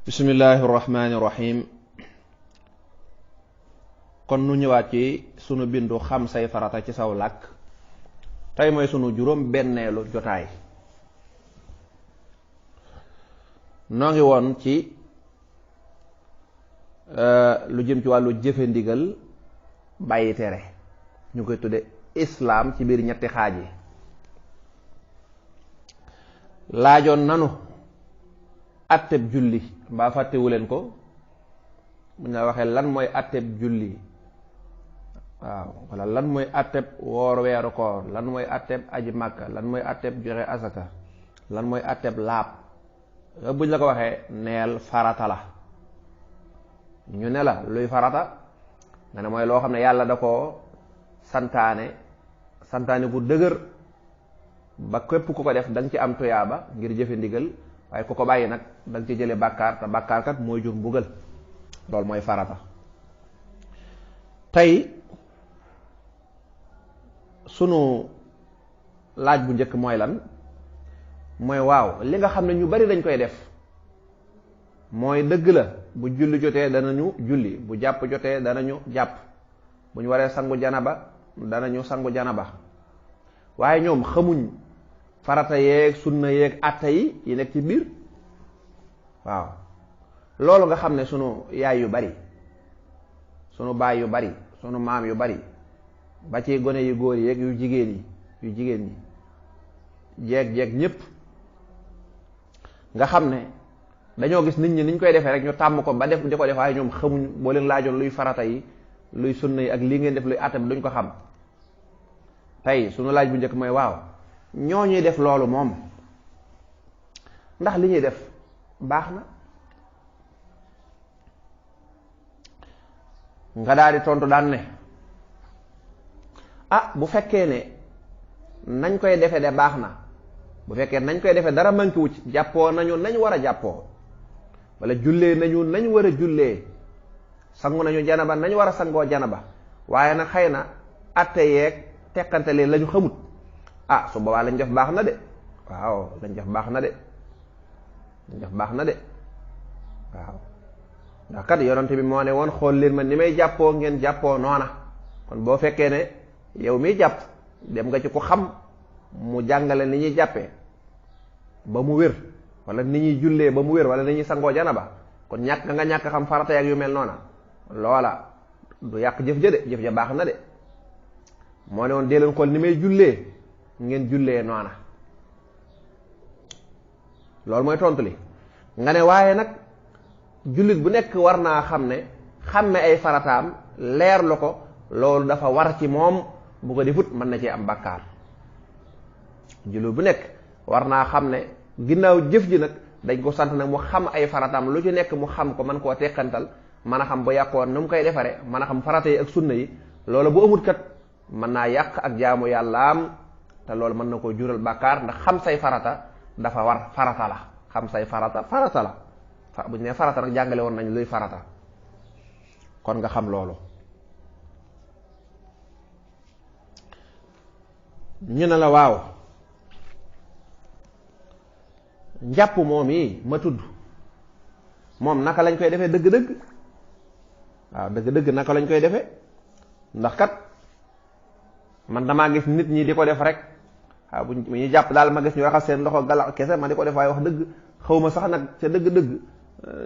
bismillahi rahmaani rahim. kon nu ñëwaat ci sunu bindu xam say farata ci saw làkk tey mooy sunu juróom benneelu jotaay. noo ngi woon ci lu jëm ci wàllu jëfe ndigal bàyyi tere, ñu koy tudde islaam ci biir ñetti xaaj yi. laajoon nanu atteb julli, mbaa fàttewu leen ko? bu ñu la waxee lan mooy atteb julli, waaw, wala lan mooy atteb woor weeru koor, lan mooy atteb aji màkka, lan mooy atteb joxe asaka, lan mooy atteb laab, buñ la ko waxee neel farata la. ñu ne la luy farata nga ne mooy loo xam ne yàlla da ko santaane gu dëgër ba képp ku ko def da nga ci am tuyaaba ngir jëfe ndigal, waaye ku ko bàyyi nag da nga ci jële bàkkaar, te bàkkaar kat mooy jur mbugal. loolu mooy farata. tey sunu laaj bu njëkk mooy lan? mooy waaw, li nga xam ne ñu bari dañ koy def mooy dëgg la, bu julli jotee danañu julli, bu jàpp jotee danañu jàpp, bu ñu waree sangu janaba danañu sangu janaba, waaye ñoom xamuñ farata yeeg sunna yeeg atta yi nekk ci biir. waaw, loolu nga xam ne sunu yaay yu bari, sunu baay yu bari, sunu maam yu bari, ba ci gone yu góor yeeg yu jigéen ñi jeeg ñépp, nga xam ne dañoo gis nit ñi niñ koy defee rek ñu tàmm ko ba def di ko def, waaye ñoom xamuñ, boo leen laajoon luy farata yi, luy sunna yi ak lii ngeen def luy atta bi duñ ko xam. tey sunu laaj bu njëkk mooy waaw, ñoo ñuy def loolu moom ndax li ñuy def baax na? nga daal di tontu daan ne bu fekkee ne nañ koy defe de baax na, bu fekkee nañ koy defe dara manki wu ci, jàppoo nañu nañ war a jàppoo, wala jullee nañu nañ war a jullee, sangu nañu janaba nañ war a sangoo janaba, waaye nag xëy na atte yeeg teqantele lañu xamut, su boobaa lañ def baax na de. waaw, lañ def baax na de, waaw. ndax kat yonent bi moo ne woon xool leen ma ni may jàppoo ngeen jàppoo noona. kon boo fekkee ne yow miy jàpp dem nga ci ku xam mu jàngale ni ñuy jàppee ba mu wér, wala ni ñuy jullee ba mu wér, wala ni ñuy sangoo janaba, kon nga ñàkk xam farata yak yu mel noona, loola du yàq jëf ja de, jëf ja baax na de. moo ne woon dee leen xool ni may jullee ngeen jullee noona. loolu mooy tontu li. nga ne waaye nag jullit bu nekk war naa xam ne xàmme ay farataam leer lu ko, loolu dafa war ci moom, bu ko defut mën na cee am bàkkaar. jullit bu nekk war naa xam ne ginnaaw jëf ji nag dañ ko sant nag mu xam ay farataam, lu ci nekk mu xam ko, mën koo teqantal, mën a xam bu yàqoon nu mu koy defare, mën a xam farata yi ak sunna yi. loolu bu amut kat mën naa yàq ak jaamu yàllaam, te loolu mën na koo jural bàkkaar, ndax xam say farata dafa war, farata la. xam say farata la. bu ñu nee farata nag jàngale woon nañ luy farata, kon nga xam loolu. ñu ne la waaw, njàpp moom yi ma tudd moom naka lañ koy defee dëgg-dëgg? waaw, dëgg-dëgg naka lañ koy defee? ndax kat man damaa gis nit ñi di ko def rek. waaw, bu ñu jàpp daal ma gis ñu raxas seen loxo gala kese ma di ko def, waaye wax dëgg xaw ma sax nag ca dëgg-dëgg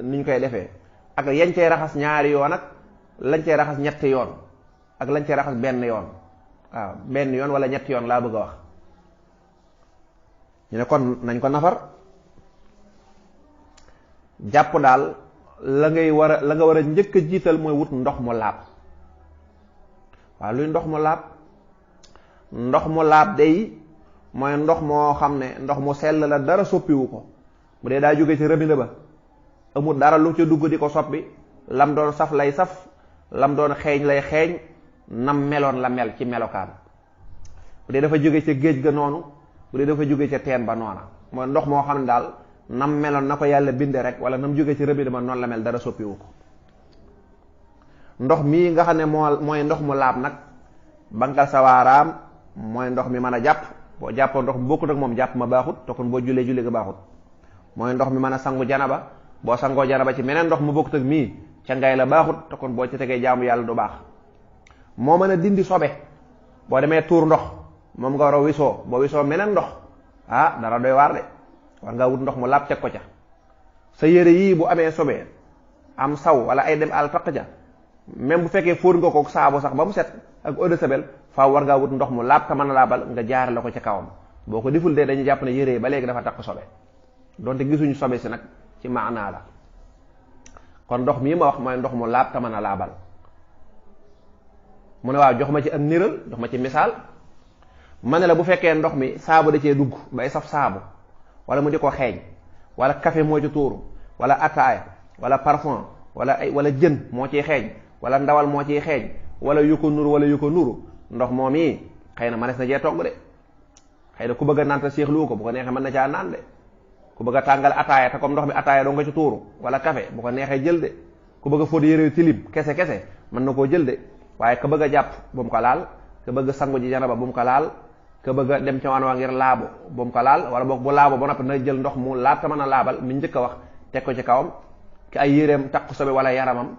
niñ koy defee, ak yañ cey raxas ñaari yoon, ak lañ cey raxas ñetti yoon, ak lañ cey raxas benn yoon. waaw, benn yoon wala ñetti yoon laa bëgg a wax. ñu ne kon nañ ko nafar. jàpp daal la nga war a njëkk a jiital mooy wut ndox mu laab. waaw, luy ndox mu laab? ndox mu laab day mooy ndox moo xam ne ndox mu sell la, dara soppiwu ko. bu dee daa jóge ci robinet ba, amul dara lu ca dugg di ko soppi, lam doon saf lay saf, lam doon xeeñ lay xeeñ, nam meloon la mel ci melokaan. bu dee dafa jóge ca géej ga noonu, bu dee dafa jóge ca teen ba noona. mooy ndox moo xam ne daal nam meloon na ko yàlla binde rek, wala nam jóge ci robinet ba noonu la mel, dara soppiwu ko. ndox mii nga xam ne mooy ndox mu laab nag, bankal sa waaraam, mooy ndox mi mën a jàpp. boo jàppoo ndox mi bokkut ak moom jàpp ma baaxut, te kon boo jullee julli ga baaxut. mooy ndox mi mën a sangu janaba, boo sangoo janaba ci meneen ndox mu bokkut ak mii ca ngay la baaxut te kon boo ci tegee jaamu yàlla du baax. moo mën a dindi sobe boo demee tuur ndox moom nga war a wisoo boo wisoo meneen ndox dara doy waar de war ngaa wut ndox mu laab teg ko ca. sa yére yii bu amee sobe am saw wala ay dem àll taq ja même bu fekkee fóot nga ko saabu sax ba mu set ak eau de javel faaw war ngaa wut ndox mu laab te mën a laabal nga jaare la ko ca kawam. boo ko deful de dañuy jàpp ne yére ba léegi dafa taq sobe donte gisuñu sobe si nag ci maanaa la. kon ndox mii ma wax mooy ndox mu laab te mën a laabal. mu ne waaw jox ma ci ak niral jox ma ci misaal ma ne la bu fekkee ndox mi saabu da cee dugg bay saf saabu wala mu di ko xeeñ wala café moo ci tuuru wala ataaya wala parfum wala jën moo ciy xeeñ wala ndawal moo ciy xeeñ wala yu ko nuru ndox moom yi xëy na manees na cee togg de. xëy na ku bëgg a naan te seexlu ko bu ko neexee mën na caa naan de. ku bëgg a tàngal ataaya te comme ndox mi ataaya doo nga ci tuuru wala café bu ko neexee jël de. ku bëgg a fóot yére tilim kese mën na koo jël de. waaye ka bëgg a jàpp bu mu ko laal ka bëgg sangu ji janaba bu mu ko laal ka bëgg a dem ca wan waa ngir laabu bu mu ko laal wala boog bu laabu ba noppi na jël ndox mu laab te mën a laabal mi njëkk a wax teg ko ci kawam ki ay yéreem takku sobe wala yaramam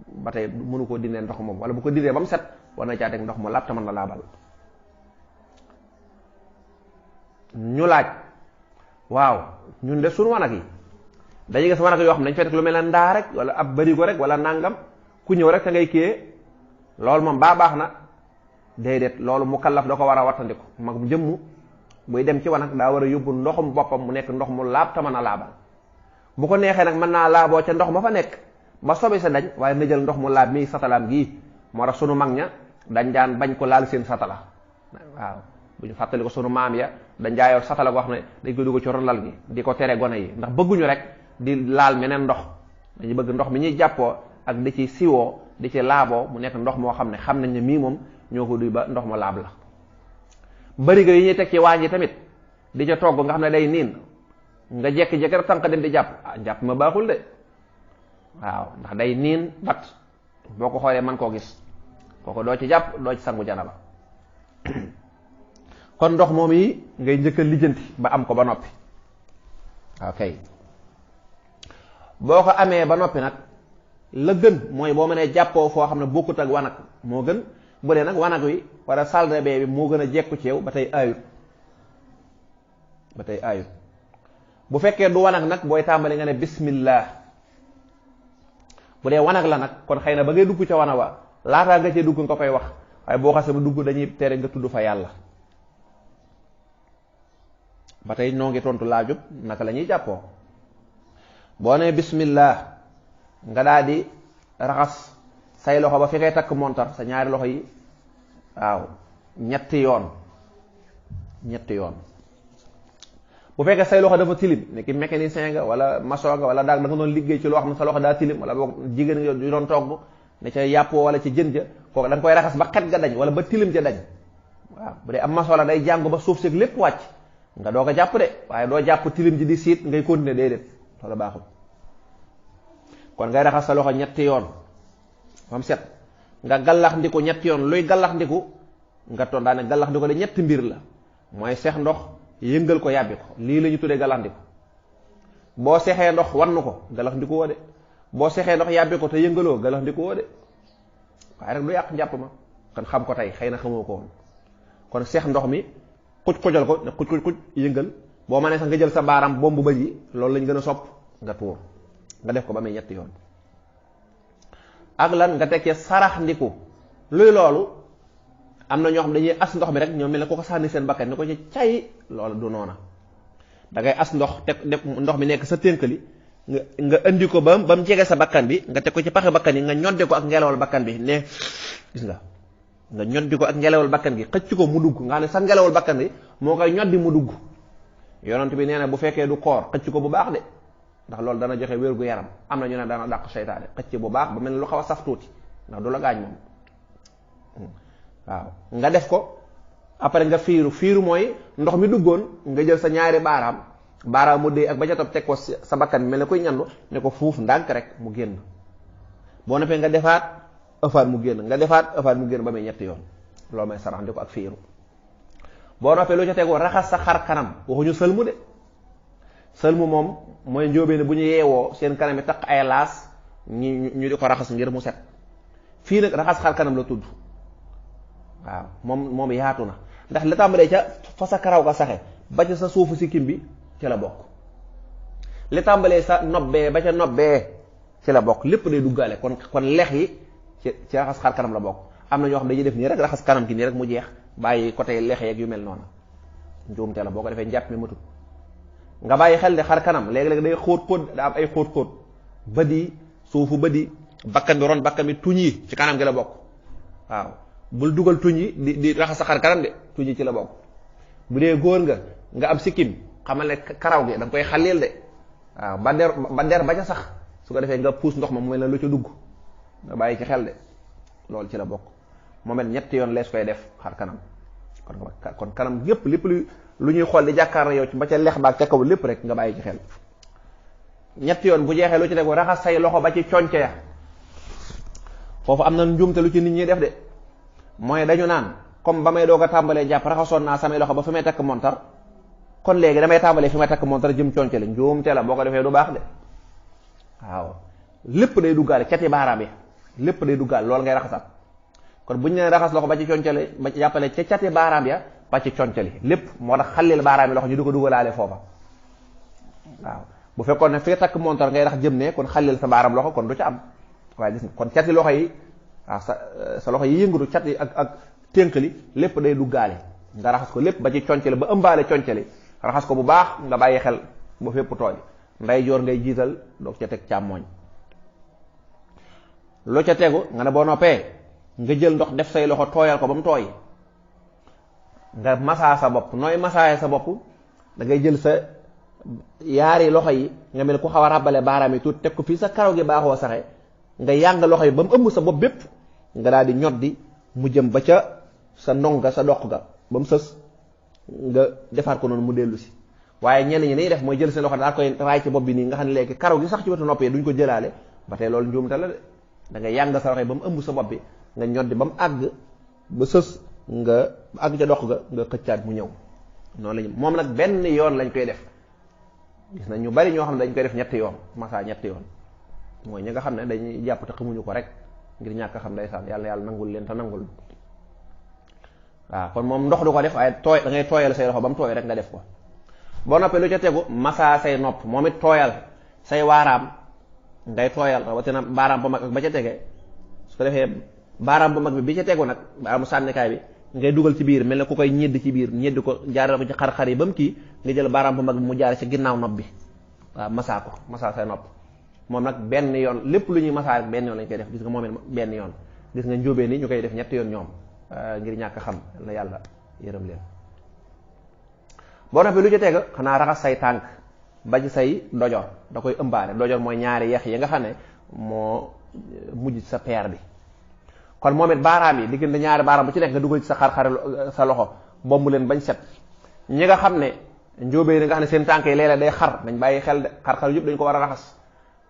ba tey mënu koo dindee ndox moom wala bu ko dindee ba mu set war na caa teg ndox mu laab te mën a laabal. ñu laaj waaw ñun de suñu wanag yi dañuy gis wanag yoo xam ne dañ fay teg lu mel ne ndaa rek wala ab barigo rek wala nangam ku ñëw rek te ngay kiyee loolu moom baax na déedéet loolu mu kallaf da ko war a wattandiku mag mu jëmm buy dem ci wanag daa war a yóbbu ndoxum boppam mu nekk ndox mu laab te mën a laabal. bu ko neexee nag mën naa laaboo ca ndox ma fa nekk ba sobe sa dañ waaye na jël ndox mu laab mii satalaam gii moo tax sunu mag ña dañ daan bañ ko laal seen satala. waaw bu ñu fàttali ko sunu maam ya dañ jaayoon satala goo xam ne dañ ko dugg ci ronlal gi di ko tere gone yi ndax bëgguñu rek di laal meneen ndox dañu bëgg ndox mi ñuy jàppoo ak di ci siwoo di ci laaboo mu nekk ndox moo xam ne xam nañ ne mii moom ñoo ko duy ba ndox ma laab la. barigo yi ñuy teg ci waañ yi tamit di ca togg nga xam ne day niin nga jekki-jekki rek tànk dem di jàpp jàpp ma baaxul de waaw ndax day niin bat boo ko xoolee man koo gis kooku doo ci jàpp doo ci sangu janaba. kon ndox moom yi ngay njëkk a lijjanti ba am ko ba noppi. ok boo ko amee ba noppi nag la gën mooy boo mënee jàppoo foo xam ne bokkut ak wanag moo gën. bu dee nag wanag wi wala salle de bain bi moo gën a jekku ci yow ba tey aayut bu fekkee du wanag nag booy tàmbali nga ne bismillah. bu dee wanag la nag kon xëy na ba ngay dugg ca wanag wa laataa nga cee dugg nga koy wax waaye boo xasee ba dugg dañuy tere nga tudd fa yàlla. ba tey noo ngi tontu laajub naka la ñuy jàppoo. boo nee bismillah nga daal di raxas say loxo ba fi ngay takk montar sa ñaari loxo yi waaw ñetti yoon bu fekkee say loxo dafa tilim ne ki mécanicien nga wala maçon nga wala daal da nga doon liggéey ci loo xam ne sa loxo daa tilim wala boog jigéen nga yu doon togg ne ca yàppoo wala ci jën ja kooku da nga koy raxas ba xet ga dañ wala ba tilim ja dañ. waaw bu dee am maçon la day jàng ba suuf si lépp wàcc nga doo ko jàpp de waaye doo jàpp tilim ji di siit ngay continuer déedéet loolu baaxul. kon ngay raxas sa loxo ñetti yoon mam set nga gallax ndiku ñetti yoon luy gallax ndiku nga toon daane gallax ndiku de ñetti mbir la mooy seex ndox yëngal ko yàbbi ko lii la ñu tuddee gallax ndiku. boo seexee ndox wannu ko gallax ndiku woo de boo seexee ndox yàbbi ko te yëngaloo gallax ndiku woo de waaye rek du yàq njàpp ma kon xam ko tey xëy na xamoo ko woon. kon seex ndox mi xujal ko ne xuj yëngal boo mënee sax nga jël sa baaraam bombu bëj yi loolu lañ gën a sopp nga tuur nga def ko ba muy ñetti yoon. ak lan nga tekkee sarax ndiku luy loolu am na ñoo xam dañuy as ndox mi rek ñoo mel ne ko sànni seen bakkan ni ko ci cay loolu du noona da ngay as ndox teg def ndox mi nekk sa tënkali nga indi ko ba mu jege sa bakkan bi nga teg ko ci paxe bakkan yi nga ñoddi ko ak ngelawal bakkan bi ne gis nga ñoddi ko ak ngelawal bakkan gi xëcc ko mu dugg nga xam ne sa ngelawal bakkan bi moo koy ñoddi mu dugg. yonent bi nee na bu fekkee du koor xëcc ko bu baax de ndax loolu dana joxe wér gu yaram am na ñu ne dana dàq seytaane xëcc bu baax ba mel ne lu xaw a saf tuuti ndax du la gaañ moom. waaw nga def ko après nga fiiru mooy ndox mi duggoon nga jël sa ñaari baaraam mu dee ak ba ca topp teg ko sa bakkan bi mel ne koy ñandu ne ko fuuf ndànk rek mu génn. boo noppee nga defaat ëffaat mu génn nga defaat ëffaat mu génn ba muy ñetti yoon loolu may sarax ndi ko ak fiiru. boo noppee lu ca tegoo raxas sa xar kanam waxuñu sëlmu de sëlmu moom mooy njóobee ne bu ñu yeewoo seen kanam yi taq ay laas ñu di ko raxas ngir mu set. fii nag raxas xar kanam la tudd waaw moom yaatu na ndax li tàmbalee ca fa sa karaw ga saxe ba ca sa suufu sikkim bi ci la bokk, li tàmbalee sa nobbee ba ca nobbee ci la bokk, lépp day duggaale. kon lex yi ci raxas xar kanam la bokk. am na ñoo xam dañuy def nii rek raxas kanam gi nii rek mu jeex, bàyyi côté lex yeeg yu mel noonu, njuumte la boo ko defee njàpp mi matut. nga bàyyi xel de xar kanam léegi-léegi day xóot da am ay xóot bët yi, suufu bët yi, bakkan bi ron bakkan bi, tuñ yi ci kanam gi la bokk. waaw bul dugal tuñ yi di raxas sa xar kanam de, tuñ yi ci la bokk. bu dee góor nga am sikkim xamal ne karaw gi da nga koy xalil de, waaw ba der ba ca sax su ko defee nga puus ndox ma mu mel ne lu ca dugg, nga bàyyi ci xel de, loolu ci la bokk. moom it ñetti yoon lees koy def xar kanam. kon kanam lépp lu ñuy xool di jàkkaar yow ci ba ca lex baag ca kaw lépp rek nga bàyyi ci xel. ñetti yoon bu jeexee lu ci tegu raxas say loxo ba ci conce ya. foofu am na njuumte lu ci nit ñi def de, mooy dañu naan comme ba may doog a tàmbalee jàpp raxasoon naa samay loxo ba fi may takk montar, kon léegi damay tàmbalee fi may takk montar jëm conce la. njuumte la, boo ko defee du baax de. waaw lépp day duggaale, cati baaraam yi lépp day duggaale, loolu ngay raxasaat. kon bu ñu nee raxas loxo ba ci concale ba ci jàppale ca cati baaraam ya ba ci concali lépp, moo tax xallil baaraam yi loxo ñu di ko dugalaale foofa. waaw bu fekkoon ne fi takk montar ngay rax jëm ne kon xallil sa baaraam loxo kon du ca am. waaye gis nga kon cati loxo yi waaw sa loxo yi yëngatu cat yi ak ténkali lépp day duggaale, nga raxas ko lépp ba ci concali ba ëmbaale concali, raxas ko bu baax, nga bàyyi xel ba fépp tooy. nday joor ngay jiital doog ca teg càmmooñ. lu ca tegu nga ne boo noppee nga jël ndox def say loxo tooyal ko ba mu tooy, nga masaa sa bopp. nooy masaaye sa bopp da ngay jël sa yaari loxo yi nga mel ku xaw a ràbbale baaraam yi tuuti teg ko fii sa karaw gi baaxoo saxe, nga yàng loxo yi ba mu ëmb sa bopp bépp, nga daal di ñoddi mu jëm ba ca sa ndong ga sa doq ga ba mu sës, nga defaat ko noonu mu dellu si. waaye ñenn ñi niy def mooy jël seen loxo daal koy raay ci bopp bi nii, nga xam ne léegi karaw gi sax ci wetu nopp yi duñ ko jëlaale, ba tey loolu njuumte la de. da ngay yàng sa loxo yi ba mu ëmb sa bopp bi, nga ñoddi ba mu àgg ba sës, nga àgg ca doq ga nga xëccaat mu ñëw. noonu lañu moom nag benn yoon lañ koy def. gis na ñu bari ñoo xam ne dañ koy def ñetti yoon, massa ñetti yoon. mooy ñi nga xam ne dañuy jàpp te xamuñu ko rek ngir ñàkk a xam ndeysaan, yàlla nangul leen te nangul. waaw kon moom ndox du ko def, waaye da ngay tooyal say loxo ba mu tooy rek nga def ko. boo noppee lu ca tegu massa say nopp, moom it tooyal say waaraam ngay tooyal, rawatina baaraam bu mag ak ba ca tege. su ko defee baaraam bu mag bi ca tegu nag baaraamu sànnikaay bi ngay dugal ci biir mel ne ku koy ñedd ci biir, ñedd ko jaarale ko ci xar-xar yi ba mu kii, nga jël baaraam bu mag bi mu jaare ci ginnaaw nopp bi. waaw massa ko, massa say nopp. moom nag benn yoon, lépp lu ñuy massa benn yoon lañ koy def. gis nga moom it benn yoon. gis nga njóobee ni ñu koy def ñetti yoon ñoom, ngir ñàkk a xam na yàlla yërëm leen. boo noppee lu ci teg xanaa raxas say tànk ba ci say dojor, da koy ëmbaale. dojor mooy ñaari yeex yi nga xam ne moo mujj sa peer bi. kon moom it baaraam yi diggante ñaari baaraam bu ci nekk nga dugal ci sa xar-xar sa loxo bomb leen bañ set. ñi nga xam ne njóobee ni nga xam ne seen tànk yi léeg-léeg day xar, dañ bàyyi xel de, xar-xar yëpp dañ ko war a raxas.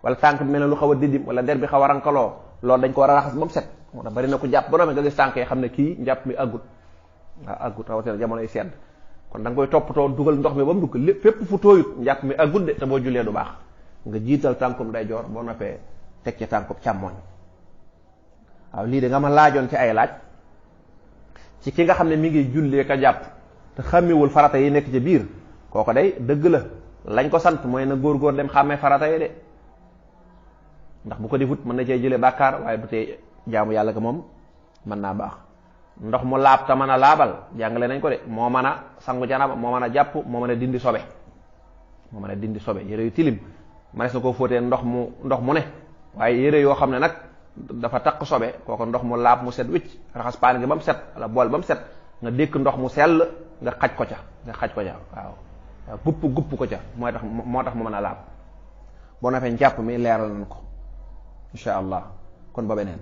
wala tànk bi mel ne lu xaw a diddim wala der bi xaw a rankaloo, loolu dañ ko war a raxas ba mu set. moo tax bari na ko jàpp ba noonu nga gis tànk yi xam ne kii njàpp mi àggut. waaw àggut rawatina jamonoy sedd. kon da nga koy toppatoo dugal ndox mi ba mu dugg lépp fépp fu tooyut njàpp mi àggut de, te boo jullee du baax. nga jiital tànkum ndeyjoor boo noppee teg ci tànkum càmmooñ. waaw lii de nga ma laajoon ci ay laaj ci ki nga xam ne mi ngi jullee ka jàpp te xàmmewul farata yi nekk ci biir, kooko day dëgg la lañ ko sant mooy na góor-góor dem xàmmee farata yi de. ndax bu ko defut mën na cee jëlee bàkkaar, waaye du tee jaamu yàlla ga moom mën naa baax. ndox mu laab te mën a laabal jàngale nañ ko de, moo mën a sangu janaba, moo mën a jàpp, moo mën a dindi sobe. moo mën a dindi sobe. yére yu tilim manees na koo fóotee ndox mu ne, waaye yére yoo xam ne nag dafa takk sobe, kooku ndox mu laab mu set wicc, raxas paan gi ba mu set wala bool ba mu set, nga dékk ndox mu sell nga xaj ko ca waaw gupp ko ca, moo tax mu mën a laab. boo noppee njàpp mi leeral nañ ko incha allah kon ba beneen.